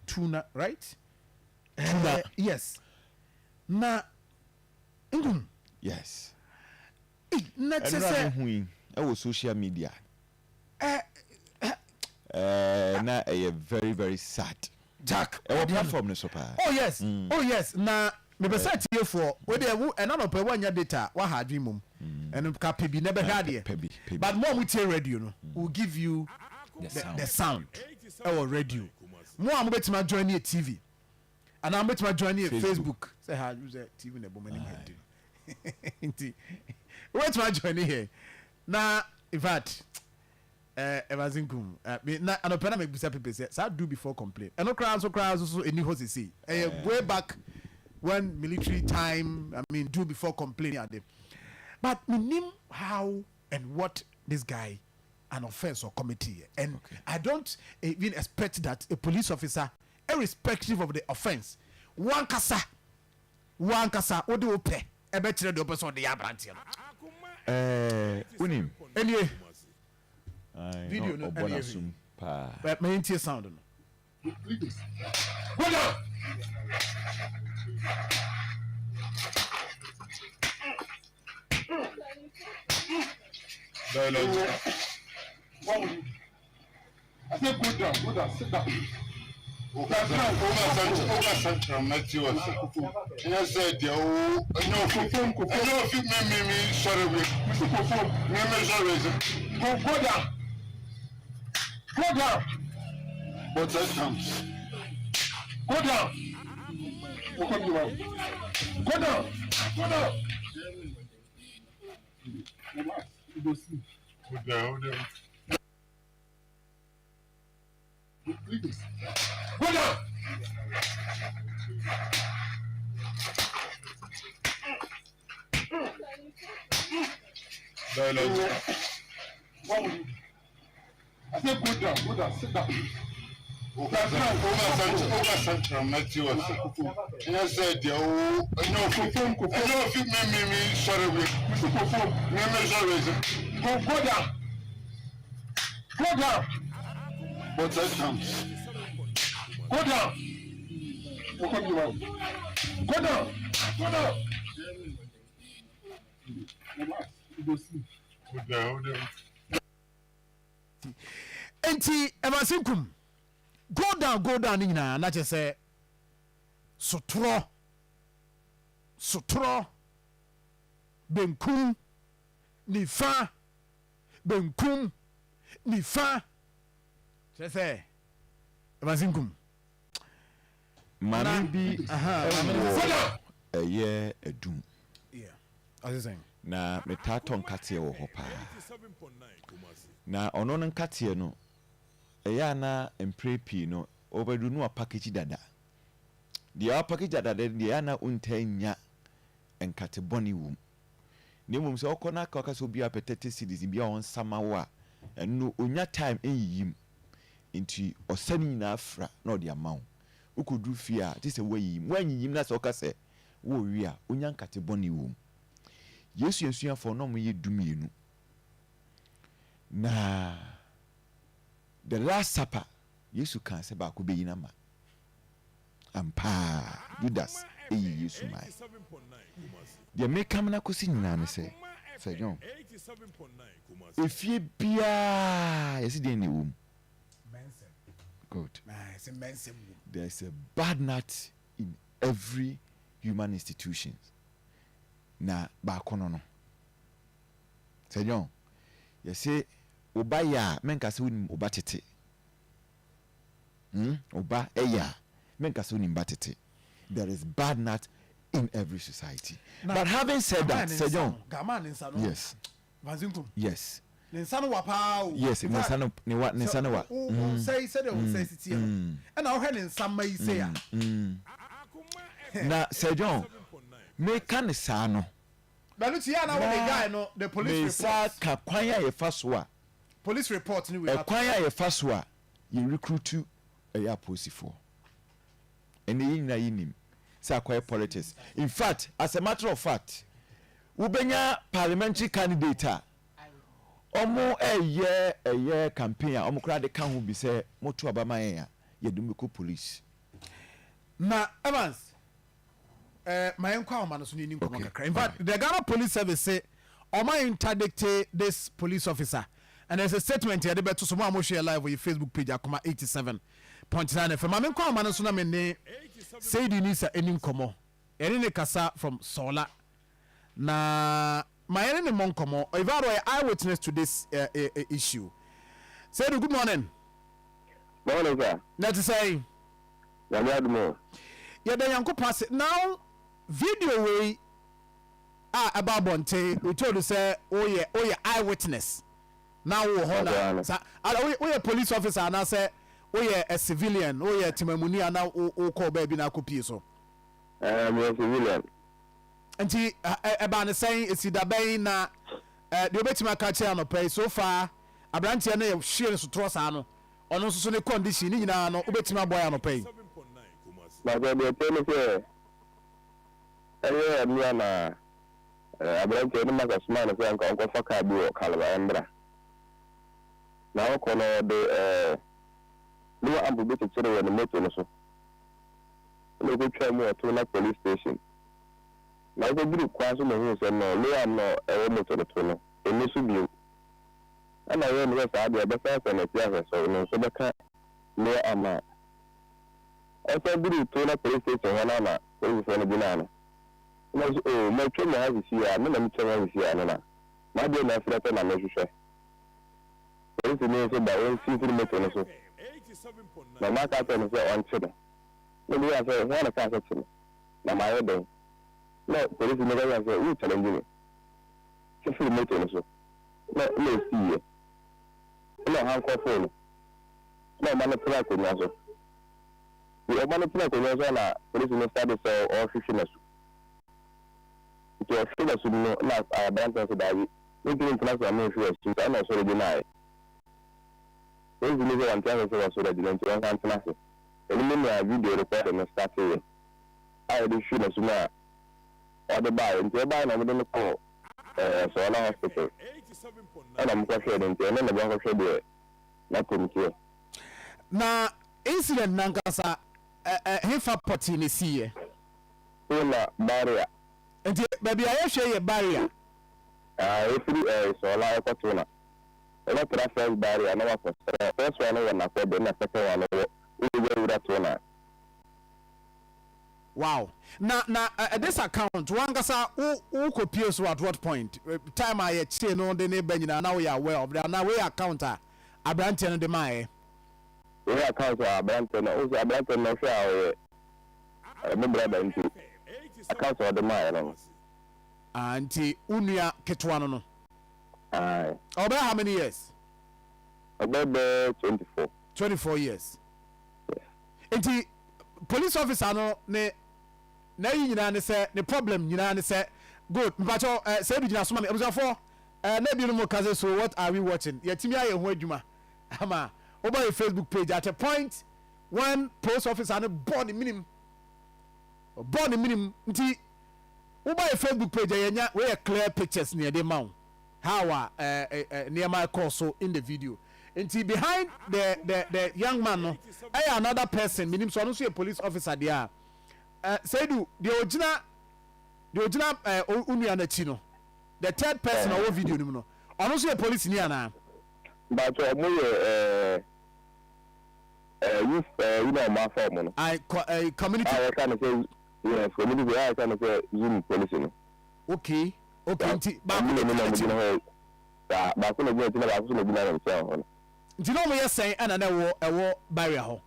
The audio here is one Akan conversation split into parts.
Tuna, right? Tuna. Yes. Na Nkum. Yes. Na kyerɛ Ɛnura sɛ mi hu yi ɛwɔ social media. Na ɛyɛ very very sad. Jack. Ɛwɔ platform no so paa. Oh yes. Oh yes. Na mepɛ sɛ atiefoɔ wo deɛ wo ɛna nɔpɛ woanya data a waha adwene mmom ɛno ka pɛ bi na bɛhwɛ adeɛ, Pɛ bi, pɛ bi. but mo a motie radio no will give you the sound. The sound ɛwɔ radio. Mo a mobɛtumi ajoin ne yɛ TV anaa mobɛtumi ajoin ne yɛ Facebook. Facebook sɛ ha sɛ TV na ɛbɔ m'anim ha nti no nti wobɛtumi ajoin ne yɛ. Na in fact Evans Nkum, me na anɔpɛ na mebusa pepe sɛ saa do before complain ɛno koraa nso koraa nso so ɛni hɔ sesei. Ɛyɛ way back when military time, I mean, do before complain ade, but menim how and what this guy an offence or committee, and I don't even expect that a police officer, irrespective of the offence, wankasa wankasa wode wo pɛ ɛbɛkyerɛ deɛ wopɛ sɛ ɔde yɛ aberanteɛ no. Wonim. Ɛnie. Aye, Video na no ɔbɔ ɛne n'asom paa. Ma yɛntie sound no. Go down. What will you do? I said go down, go down, sit down. Ɛnyɛ sɛ deɛ wo ɛnyɛ ofi ɛnyɛ ofi mi sɔre wi Mr. Kofo, mi sɔre wi. Go, go down. Go down. But that comes. Go down. Go down. Go down. Go down. Relax. You go see. Go down, go down. Please. Go down. What will you do? I said go down, go down, sit down. Ɛnyɛ sɛ deɛ wo ɛnyɛ ofi ɛnyɛ ofi mi sɔre wi Mr. Kofo, mi sɔre wi. Go, go down. Go down. But that comes. Go down. Go down. Go down. Go down. Relax. You go see. Go down, go down. Nti Evans Nkum, go down, go down ne nyinaa na kyerɛ sɛ sotorɔ sotorɔ, benkum, nifa, benkum, nifa, kyerɛ sɛ Evans Nkum Maame bi Maame no ɛwɔ ɛyɛ Adum. Ɔse sɛn? Na metaa tɔ nkateɛ wɔ hɔ paa, na ɔno no nkateɛ no ɛyɛ ana mpere pii no ɔbɛdu no wapackage dada. Deɛ wapackage dada deɛ, ɛyɛ ana wontaa nya nkate bɔne wɔ mu, na mmom sɛ ɔkɔ no aka ɔka sɛ obi apɛ 30 cedis bi a ɔnsama wo a, ɛno no onya time ɛnyiyim nti ɔsa no nyinaa fra na ɔde ama wo. Wokɔduru fie a, te sɛ woayiyim woanyiyim na sɛ ɔka sɛ wɔrewie a, onya nkate bɔne wɔ mu. Yesu asuafoɔ na ɔmo yɛ 12, na the Last Supper Yesu kaa sɛ baako bɛyi no ma. Ampaa Judas ɛyi Yesu mae. Deɛ meka no akɔsi nyinaa ne sɛ sɛ John, efie biaa yɛsi deɛ na ɛwɔ mu. Good. Sɛ mmɛnsɛm wom. There's a bad nut in every human institution, na baako no sɛ John, yɛsɛ woba yɛ a, menka sɛ wonim woba tete, Woba ɛyɛ a, menka sɛ wonim ba tete. There is bad nut in every society. But having said that, Sir John. Gama ne nsa no. Vanzinkum. Ne nsa no wa paa o. Yes, ne nsa no ne wa, ne nsa no wa. Wo nsa yi, sɛdeɛ wo nsa yi si teɛ no, ɛna wohwɛ ne nsa mma yi sei a. Na Sir John, meka ne saa no Bɛno ti yɛ na wɔde guy no the police mesa report. Ka kwan a yɛfa so a Police report ni wei. Ɛkwan a yɛfa so a yɛ recruit ɛyɛ apolisifoɔ, ɛnna yɛn nyinaa yɛ nim sɛ akɔyɛ politics. In fact, as a matter of fact, wobɛnya parliamentary candidate a ɔmo ɛyɛ campaign a ɔmo koraa de ka ho bi sɛ moto aba ma yɛn a, yɛde mo kɔ police. Na Evans, ma yɛnkɔ ahoma no so na yɛni nkɔmmɔ kakra. In fact, the Ghana Police Service se ɔma interdict this police officer and there's a statement yɛde bɛto so. Mo a mohwɛ yɛ live wɔ yɛ Facebook page, Akoma 87.9 FM. Ma menkɔ ahoma no so na me ne Seidu Nisa ɛni nkɔmmɔ. Yɛne ne kasa from Sawla na ma yɛne ne mmɔ nkɔmmɔ. In fact, ɔyɛ eyewitness to this issue. Seidu, good morning. Morning, sir. Na te sɛn? Nyame adom o. Yɛda Nyankopɔn ase. Now, video wei a ɛba abɔnten, we told you sɛ woyɛ eye witness na wowɔ hɔ na sa woyɛ police officer anaasɛ woyɛ a civilian, woyɛ temamuni ana wokɔɔ baabi na akɔpie so? Meyɛ civilian. Nti ɛbaa ne sɛn, ɛsi da bɛn na deɛ wobɛtumi aka kyerɛ anɔpa yi so far, aberanteɛ no yɛ hwie no sotorɔ saa no, ɔno nso so ne condition ne nyinaa no, wobɛtumi aboa yɛ anɔpa yi? Na sɛ deɛ ɛteɛ ne sɛ ɛyɛ mmea na aberanteɛ no masa soma no sɛ anka ɔnkɔfa kaa bi wɔ Calabar mmra. Na ɔkɔ no, ɔde lower amp bi kyekyere wɔ ne moto no so. Ɛna ɔkɔtwa mu ɔto na police station. Na ɔkɔduru kwan so na ohuu sɛ no lower arm no ɛwɔ moto no to no ɛni so bio. Ɛna ɔyɛɛ no sɛ saa deɛ, ɔbɛsan sɛ n'akyi ahwɛ sɛ ɔno nso bɛka lower arm a. Ɔsan duru to na police station hɔ no na polisifoɔ no gyinaa no. Ɛna ɔsɛ, "O, matwa mu ha sisi a, me na metwa mu ha sisi a no na m'adeɛ na afiri atɔ na mehwehwɛ." Polisi ni nso ba wɔnsi mfiri moto no so. Na ɔma aka kyerɛ no sɛ ɔnkye no. Na obi sɛ, "Hwan na kaa sɛ kye me? Na mayɛ dɛn?" Na polisi no ka kyerɛ sɛ, "Wo challenge me. Kye firi moto no so." Na osiiɛ. Ɛna ɔhankɔfoo no. Na ɔma no tena akonnwa so. Nti ɔma no tena akonnwa so na polisi no start sɛ ɔrehwehwɛ n'asu. Nti ɔhwehwɛ n'asu no na aberanteɛ no sɛ, "Daabi, mentumi ntena so a menhwɛ asu saa." Na ɔsɔre gyinaeɛ. Polisi no sɛ wɔnte ase sɛ wɔsɔre agyina nti wɔnsan ntena ase. Ɛno mu na video recording no starteeɛ a yɛde hwehwɛ n'asu no a ɔde baeɛ. Nti ɔbaeɛ na wɔde no kɔɔ Sawla Hospital ɛna wɔkɔhwɛɛ no, nti ɛno na wɔakɔhwɛ deɛ n'apɔm teɛ. Na incident nankasa, hefa pɔtee na esiiɛ? Tona barrier. Nti baabi a yɛhwɛ yɛ barrier? Efiri Sawla ɛkɔ Tona. Wɔbɛtra first barrier na wakɔ sɛ first one no wɔ Nakɔde na second one no wɔ wobɛgya wura Tona. Wow. Na this account wankasa wo kɔpie so at what point? Time a yɛkyee no de ne ba nyinaa na woyɛ aware of that? Na wei account a aberanteɛ no de maayɛ? Wei account a aberanteɛ no, wo sɛ aberanteɛ no hwɛ a ɔyɛ me brother, nti account a ɔde maayɛ no. Ah, nti wo nua ketewa no? Aye. Ɔbɛyɛ how many years? Ɔbɛyɛ bɛyɛ 24. 24 years. Nti police officer no ne n'ayi nyinaa ne sɛ ne problem nyinaa ne sɛ, good, mpakyɛw, sɛ ebi gyina soma mi abusuafoɔ, na ebinom ka sɛ, "So what are we watching?" Yɛtumi ayɛ ho adwuma ama woba yɛ Facebook page. At a point when police officer no bɔ ne minim, bɔ ne minim, nti woba yɛ Facebook page a, yɛnya weyɛ clear pictures ne yɛde ma wo how a nneɛma ɛkɔɔ so in the video. Nti behind the young man no ɛyɛ another person. Minim so ɔno nso yɛ police officer deɛ a Seidu, deɛ ogyina onua n'akyi no, the third person a ɔwɔ video no mu no, ɔno nso yɛ police ni anaa? Mpakyɛ, ɔmo yɛ youth yi na ɔmo afa ɔmo no. I community. A yɛka no sɛ, yes, community a yɛka no sɛ zoom police no. Okay, nti baako ɔmo na na gyina ɔmo n'akyi gyina hɔ saa, baako na gyina akyi na baako nso na gyina ne nkyɛn hɔ no. Nti na ɔmo yɛ sɛn ɛna na ɛwɔ barrier hɔ?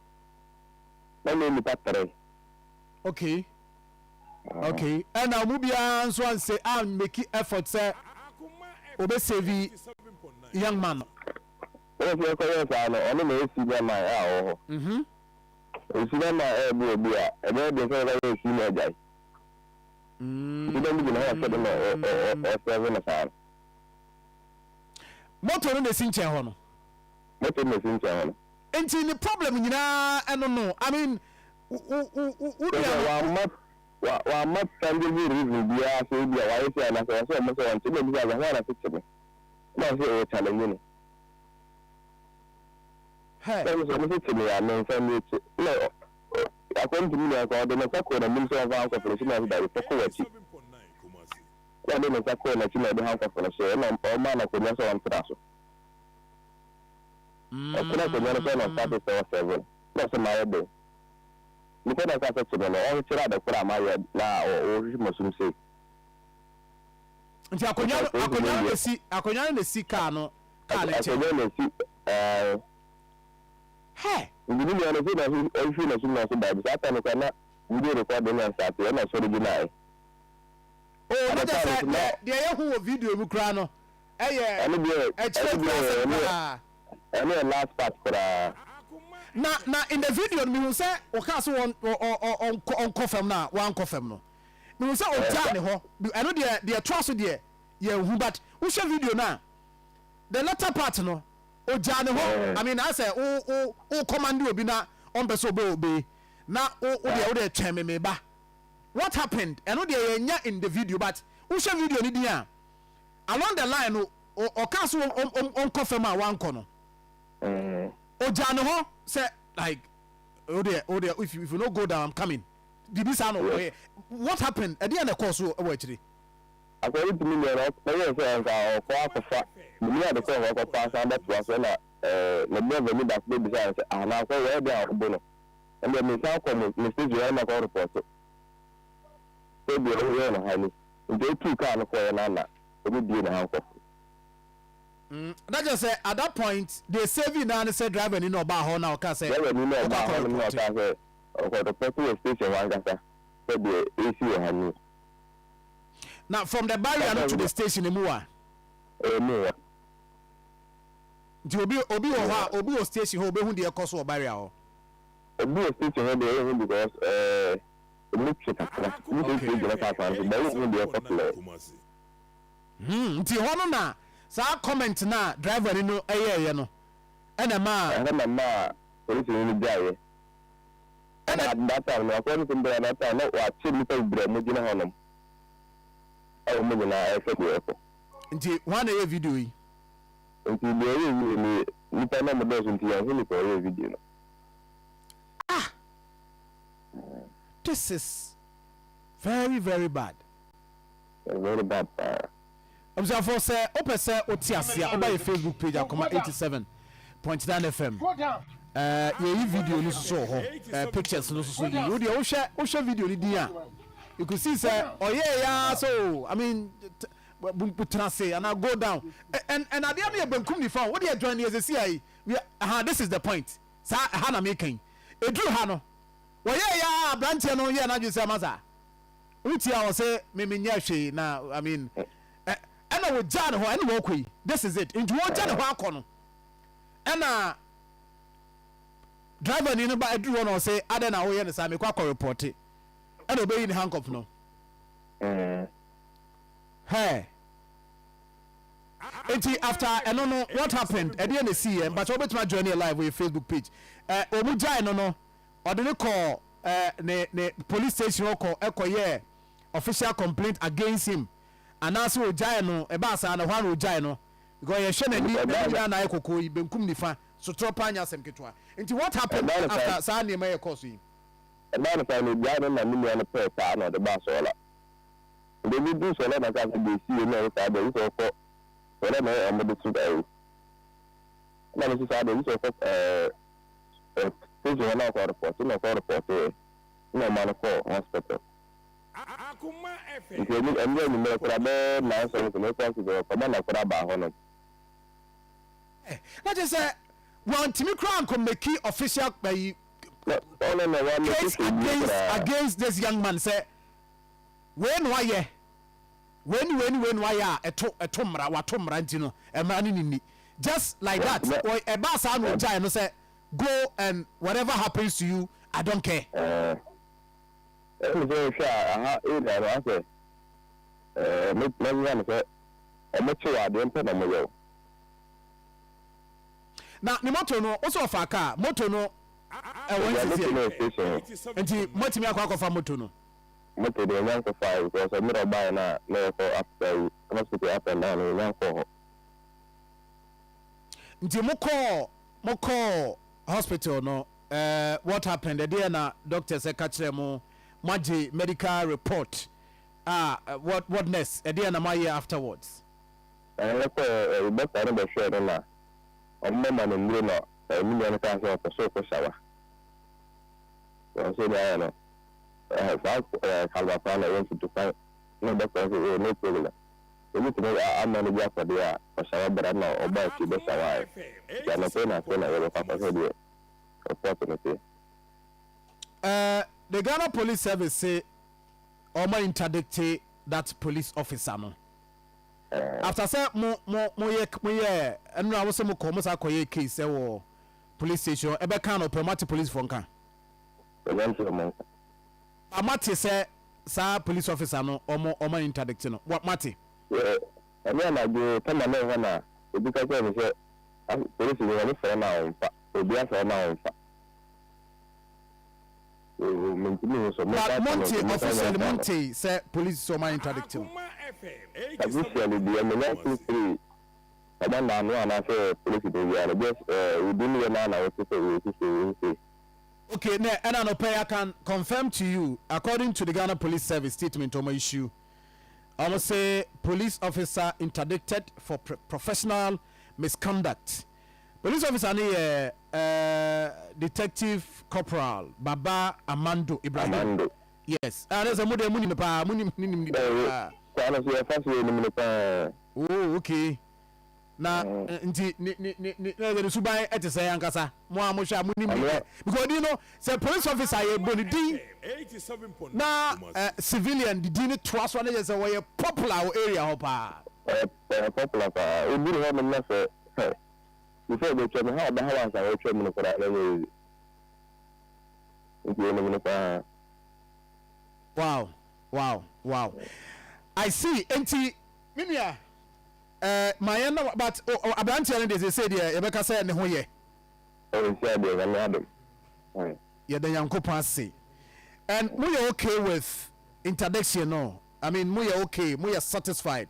Na ɔmo yɛ nipa three. Okay, ɛna ɔmo biara nso anse a make effort sɛ obe save young man no? Wɔn nso ɛkɔyɛ saa no, ɔno na ɛyɛ senior man a ɔwɔ hɔ. Senior man ɛɛbu obi a ɛbɛyɛ den sɛ ɔbɛyɛ senior agyae. Nti dɛm gyina hɔ ɔsɛ de na ɔsɛve no saa no. Moto no na esi nkyɛn hɔ no? Moto no na esi nkyɛn hɔ no. Nti ne problem nyinaa ɛno no, I mean, wo wo wo wo sɛ nua no wamma wamma tangible reason biara sɛ ebi a wayɛ sɛ anasɛ wɔsɛ ɔmo sɛ wɔnte na ebi sɛ hɔn na tete no na ɔsɛ ɔwɔ challenge no. Hɛ. Na ɔmo sɛ ɔmo sɛ te me a me nsa mi akyi na According to me nua nka ɔde ne nsa kɔɔ n'anim sɛ ɔmfa handcuff no nhyɛ mu na ɔse dabi fa kɔ w'akyi. Ɛna ɔde ne nsa kɔɔ n'akyi na ɔde handcuff no hyɛɛ ɛna ɔmaa no akonnwa sɛ ɔntena so. Ɔtena akonnwa no so ɛna ɔstarte sɛ ɔsɛve no. Ɛna ɔse mayɛ dɛn? Nipa na ɔka sɛ kye me no ɔnkyerɛ ade koro a mayɛ na ɔhwehwɛ m'asom sei. Nti akonnwa no akonnwa no na esi akonnwa no na esi kaa no kaa no nkyɛn. Akonnwa na esi ɛɛ. Hɛ! Nti ne nua no sei na ɔhwehwɛ n'asom na ɔse daabi saa time no koraa na video recording na starte ɛna ɔsɔre gyinae. Oh na kyerɛ sɛ deɛ deɛ yɛhu wɔ video mu koraa no ɛyɛ akyire koraa asɛm koraa. Ɛno yɛ last part koraa. Na na in the video no mehu sɛ ɔkaa sɛ wɔn ɔnkɔ ɔnkɔ fam no a wankɔ fam no mehu sɛ ɔgyaa ne hɔ ɛno deɛ deɛ ɛtoa so deɛ yɛnhu but wohwɛ video no a the latter part no ɔgyaa ne hɔ I mean ayɛ sɛ wo wo wo command obi na ɔmpɛ sɛ ɔbɛ obey na wo wo deɛ wo deɛ twɛn me meba what happened ɛno deɛ yɛnya in the video but wohwɛ video no din a Along the line no, ɔkaa sɛ ɔnkɔ fam a wankɔ no, ɔgyaa ne hɔ sɛ like wo deɛ wo deɛ if you if you no go down I'm coming. Biribi saa na ɔyɛ. What happened? Ɛdeɛn na ɛkɔɔ so wɔ akyire? According to me nua no, ɔyɛɛ sɛ anka ɔkɔ akɔfa, menim ade korɔ a ɔkɔfa asan bɛtoa so ɛna ne brɔda ni baako bɛbisaa no sɛ ah na akɔ wei ɛdeɛn a ɔbo no, ɛndeɛ mesan kɔ mo station hɔ na makɔ report sɛ deɛ ɔyɛɛ no ha ni. Nti otuu kaa no kɔeɛ no ana ɔmo bie ne handcuff no. Na kyerɛ sɛ at that point deɛ saving naa ne sɛ driver ni na ɔbaa hɔ na ɔkaa sɛ Driver ni na ɔkɔ ɔbaa akɔ hɔ nom na report. ɔkaa sɛ ɔkɔ report wɔ station hɔ ankasa sɛ deɛ ɛresi wɔ ha nie. Na from the barrier no to the station emu wa? Emu wa. Nti obi obi wɔ hɔ a obi wɔ station hɔ obehu deɛ ɛkɔ so wɔ barrier hɔ? Obi wɔ station hɔ deɛ ɔnhu because ɛɛ. Emu twe kakra. Emu twe twe gyina kaa kwan so but wonhu deɛ ɛkɔ so ɛ. Hmm nti hɔ no na saa comment no a driver ni no yɛɛyɛ no ɛna ɛmaa. Ɛhɔ na ɛmaa polisini no gyaeɛ. Ɛna at that time no according to me at that time na wɔakye nnipa bebree a wɔgyina hɔnom a wɔn nyinaa ɛrehwɛ deɛ ɛrekɔ. Nti hwan na ɛyɛ video yi? Nti deɛ ɔyɛɛ video no nnipa no a wɔdɔɔso nti yɛnhu nipa a ɔyɛɛ video no. Ah! This is very very bad. Very bad paa. Abusuafoɔ sɛ wopɛ sɛ wote ase a woba yɛ Facebook page Akoma 87.9 FM. Eh, yɛyi video no soso wɔ hɔ, eh, pictures no soso yi. Wo deɛ wohwɛ wohwɛ video no din a, you could see sɛ ɔyɛɛ ya so I mean tena ase anaa go down. And and adeɛ no yɛ benkum nifa o. Wo deɛ join yɛ sɛsi ayi. Aha, this is the point. Saa ɛha na meka yi. Ɛduru ha no, wɔyɛeɛ ara aberanteɛ no yɛɛ n'adwene sɛ masa wotie a ɔse me menyɛ hwee na I mean ɛna wɔgyaa ne hɔ ɛna wɔkɔ yi this is it nti wɔgya ne hɔ akɔ no ɛna driver ni no ba ɛduru hɔ na ɔse adɛn na woyɛ ne saa mekɔ akɔ repɔte ɛna ɔbɛyi ne handcuff no hɛ Nti after ɛno no what happened? Ɛdeɛn na ɛsiiɛ? Mpakyɛ wobɛtumi a join yɛ live wɔ yɛ Facebook page. Ɛ wɔn gyae no no ɔde no kɔɔ ɛ ne ne police station hɔ kɔ ɛkɔ yɛɛ official complaint against him anaasɛ ɔgyae no ɛbaa saa no ɛhɔ ara na ɔgyae no because yɛhwɛ n'ani n'ani nyinaa na ayɛ kɔkɔɔ yi benkum nifa sotorɔ paa nyɛ asɛm ketewa. Nti what happened after saa nneɛma yi ɛkɔɔ so yi? Ɛbaa no saa no ɔgyae no na ne nua no pɛɛ kaa na ɔde baa Sɔɔla. Nti obi du sɔlɛ na kaa sɛ deɛ ɛsiiɛ no ɛyɛ saa deɛ gye sɛ ɔkɔ sɔlɛ na ɔmo de to ayi ɛna me nso saa deɛ gye sɛ ɔkɔ ɛɛ station hɔ na ɔkɔ report na ɔkɔ report yɛ na ɔma no kɔɔ hospital nti ɛnu ɛnu anwummerɛ koraa bɛyɛ nine something mekɔ hospital ɔkɔma na koraa baa hɔ nom. Na kyerɛ sɛ wantumi koraa ankɔ meki official ayi case against against this young man sɛ Wei na wayɛ, wei ne wei ne wei na wayɛ a ɛto ɛto mmara, wato mmara nti no mmara no ne nni. Just like that, ɔ ɛbaa saa na ɔgyae no sɛ go and whatever happens to you, I don't care. Ɛɛ, ɛne sɛ wohwɛ a aha area no asɛ ɛɛ me mɛnya no sɛ ɔmo kye wo a deɛ mpɛ na ɔmo yɛ wo. Na ne moto no, wo sɛ ɔfaa kaa, moto no ɛwɔ he Ɛgya moto no wɔ sesie? station hɔ. Nti moatumi akɔ akɔfa moto no? Moto deɛ yɛnya nkɔfaeɛ because mmerɛ ɔbaeɛ no a na yɛkɔ up ayi hospital up and down no yɛnya nkɔɔ hɔ. Nti mokɔɔ mokɔɔ hospital no. What happened? Ɛdeɛ na doctors ɛka kyerɛ mo? Moagye medical report a, what next? Ɛdeɛ na moayɛ afterwards? Yɛkɔɛ, doctor no bɛhwɛɛ no na ɔmo bɛma no nnuro na me nua no kaa sɛ ɔpɛ sɛ ɔkɔ shower. Sɛ nea ayɛ no, saa Calabar koraa na ɛwɔ mfutukwan na doctor no sɛ oh no problem. Obetumi ama no bi akɔ deɛ a, ɔshower bra na ɔbaa fie bɛ shower. Nti anɔpa yi na afei na yɛbɛkɔ akɔhwɛ deɛ report no teɛ. The Ghana Police Service say ɔmo interdict that police officer no. After sɛ mo yɛ ɛnura mo sɛ mo kɔ mo sa kɔ yɛ case ɛwɔ police station, ɛbɛka no pɛ mo ate police fo nka. Ɛnyɛ nti ɔmo nka. Ba mo ate sɛ saa police officer no ɔmo interdict no, wa mo ate? Ɛne anadwo tama ne hɔ na obi ka kyerɛ me sɛ polisi ni ɔmo frɛ no a ɔmfa, obi afrɛ no a ɔmfa. Mentumi hu so. But monte officially, monte sɛ police sɛ ɔmo interdict no? Officially deɛ, menya fifiri commander ano anaasɛ polisi ni biara no, just within yɛ naa na wote sɛ wei sise, wei sise. Okay, ne ɛna no pɛ, I can confirm to you, according to the Ghana Police Service statement ɔmo issue, ɔmo say police officer interdicted for professional misconduct. Police officer ne yɛ Detective Corporal Baba Amando Ibrahim. Amando. Yes, ah, ne sɛ mo de mo nim paa, mo nim nim nim paa. Kwan no so yɛfa so yɛ nim no paa. Oh, okay, na nti ne ne ne suban ɛte sɛ ankasa mo a mo hwɛ a mo nim ne, because odi no sɛ police officer yɛ bɔ ne din na civilian de din no toa so a, ne yɛ sɛ wɔyɛ popular wɔ area hɔ paa. Ɔyɛ popular paa. Oduru hɔ nom na sɛ before ɔbɛtwa mu ha, ɔbɛha wansa wɔtwa mu no koraa na ɛnyɛ easy, nti yɛnim no paa. Wow, I see. Nti me nua, maa yɛn na but aberanteɛ no deɛ, sɛ deɛ yɛbɛka sɛ ne ho yɛ. Ɔnsi adeɛ, Nyame adom. Yɛda Nyankopɔn ase. And moyɛ okay with interdiction no? I mean, moyɛ okay, moyɛ satisfied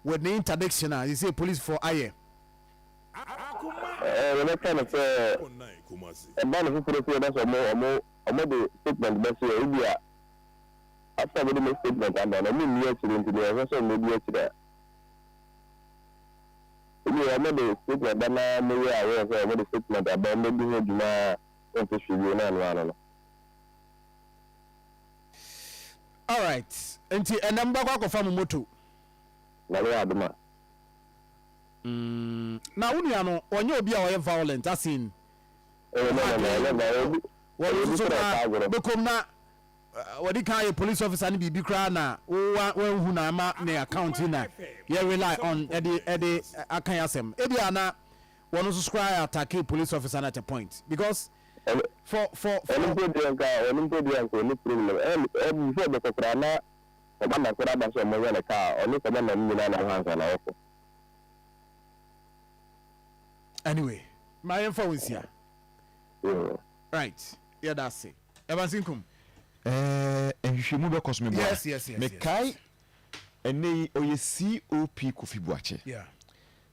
with the interdiction a yɛsɛ police for ayɛ? Yɛbɛka no sɛ ɛba no foforɔ sɛ yɛbɛ sɛ ɔmo de statement bɛso yɛ ebi a, after ɔmo de mo statement aba no, ɔmo nni akyire, nti deɛ ɛhwɛ sɛ ɔmo di akyire a, ebi ɔmo de statement ba na mo yɛ awɔ sɛ ɔmo de statement aba, ɔmo bɛdi ho adwuma a wɔnte hwee bio na ɛno ano no. Alright, nti ɛnɛ mobɛkɔ akɔfa mo moto? Na yɛ adom a. Na wo nua no, ɔnyɛ obi a ɔyɛ violent asin? Ɛyɛ no, ɛyɛ ba obi. Wɔn nso so na bɛkom na wɔde kan yɛ police officer no biribi koraa na wa wanhu na ama ne account yi na yɛ rely on ɛde aka yɛ asɛm. Ebi a na wɔn nso so koraa attack police officer no at a point because for Ɔno mpo deɛ nka, ɔno mpo deɛ nka ɔni problem. Ɛ ɛ before ɔbɛkɔ koraa na commander koraa ba sɛ ɔmo yɛ ne kaa, ɔne commander no nyinaa na ɛhɔ ansa na ɔkɔ. Anyway, maa yɛmfa wo nsia. Right, yɛda ase, Evans Nkum. Nhwehwɛmu bɛkɔ so, meboa. Yes. Mekae ɛnɛ yi ɔyɛ COP Kofi Buakye.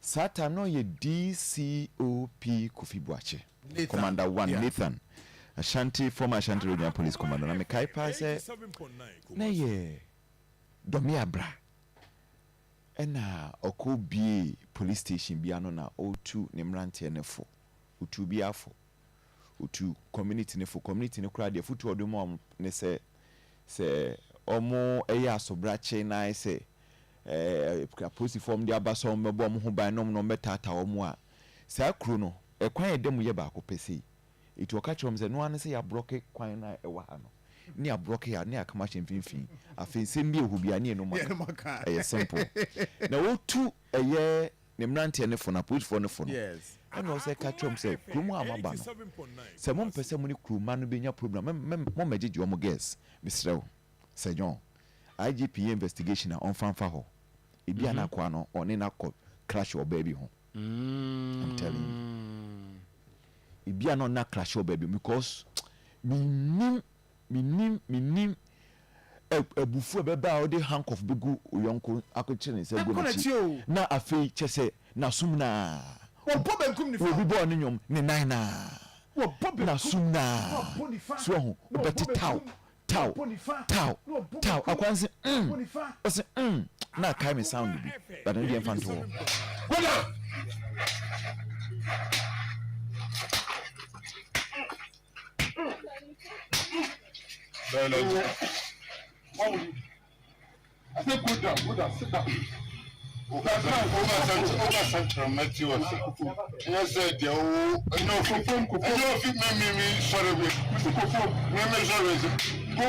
Saa time na ɔyɛ DCOP Kofi Buakye. Nathan. Commander one. Nathan Ashanti, former Ashanti Regional Police Commander, na mekae paa sɛ na yɛ Dɔme Abra ɛna ɔkɔ bie police station bi ano na ɔretu ne mmeranteɛ no fo, otu bi afo, otu community no fo. Community no koraa deɛ, fotu a ɔde ma wɔn ne sɛ ɔmo ɛyɛ asobrakye na ayɛ sɛ apolisifoɔ ɔmo de aba sɛ ɔmo bɛbɔ ɔmo ho ban na ɔmo na ɔmo bɛtaataa ɔmo a, saa kuro no ɛkwan a ɛda mu yɛ baako pɛ sei. Etu ɔka kyerɛ wɔn sɛ noa ne sɛ yɛablocke kwan no a ɛwɔ ha no ne yɛablocke ha ne yɛakama ahyɛ mfimfini. Afei nsɛm bi ɛwɔ hɔ biara ne yɛn Yɛn mu aka. Ɛyɛ simple na wotu ɛyɛ ne mmeranteɛ ne fo no, apolisifoɔ no fo no. Ɛna ɔsɛ ka kyerɛ wɔn sɛ kurom a moaba no, sɛ mompɛ sɛ mo ne kuroma no bɛnya problem, mommɛgyegye wɔn girls. Mesrɛ wo sɛ John IGP yɛ investigation a, ɔmfa mfa hɔ ebi a n'akoa no ɔne n'akɔ crash wɔ baabi ho. I'm telling you, ebi a na ɔna crash wɔ baabi because menim menim menim abufu a ɛbɛba a ɔde handcuff bɛgu oyɔnko akɔkyerɛ ne nsa gu Ɛnkɔ n'akyi o. n'akyi na afei kyɛ sɛ n'asom naa Wɔbɔ benkum nifa. Obi bɔɔ ne nnwom ne nan naa. Wɔbɔ Na benkum, sum na naa wɔbɔ nifa, so ɔho na wɔbɔ wobɛte taw benkum, taw wɔbɔ nifa, taw na wɔbɔ taw benkum, akwan se wɔbɔ nifa. Ɔse na akae me sound bi, but ɛno deɛ mfa nto hɔ. Go down. Very nice. What will you do? I said go down, go down, sit down. Woka sɛ kyerɛ mɛte wɔ sɛ ɛnyɛ sɛ deɛ wo ɛnyɛ ofi ɛnyɛ ofi me me me sɔre bi Mr. Kofo, me me sɔre sɛ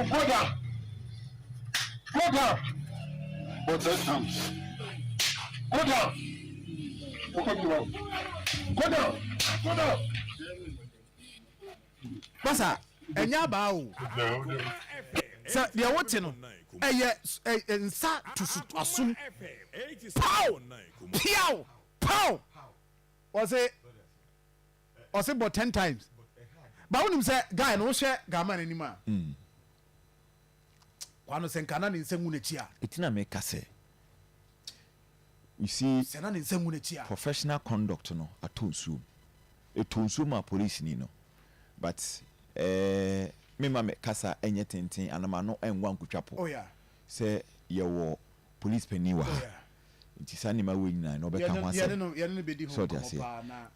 go down. Go down. But 10 times. Go down. Okay, go down. Go down. Go down. Basa ɛnyɛ abaa o, sɛ deɛ wote no ɛyɛ nsa tusu asom, pow piaw pow. Ɔse bɔ 10 times ba. Wonim sɛ guy no, wohwɛ gama n'anim a, kwano sɛ nka na ne nsa ngu n'akyi a. Ɛti na meka sɛ, you see, sɛ na ne nsa ngu n'akyi a. Professional conduct no atɔ nsuom, ɛtɔ nsuom a police ni no, but mema me kasa ɛnyɛ tenten anama no ɛnwa nkotwa po sɛ yɛwɔ police panin wɔ ha, nti saa nneɛma wei nyinaa na ɔbɛka ho yɛne asɛm no yɛne no bɛdi ho sɛ ɔde nkɔmmɔ aseɛ. paa na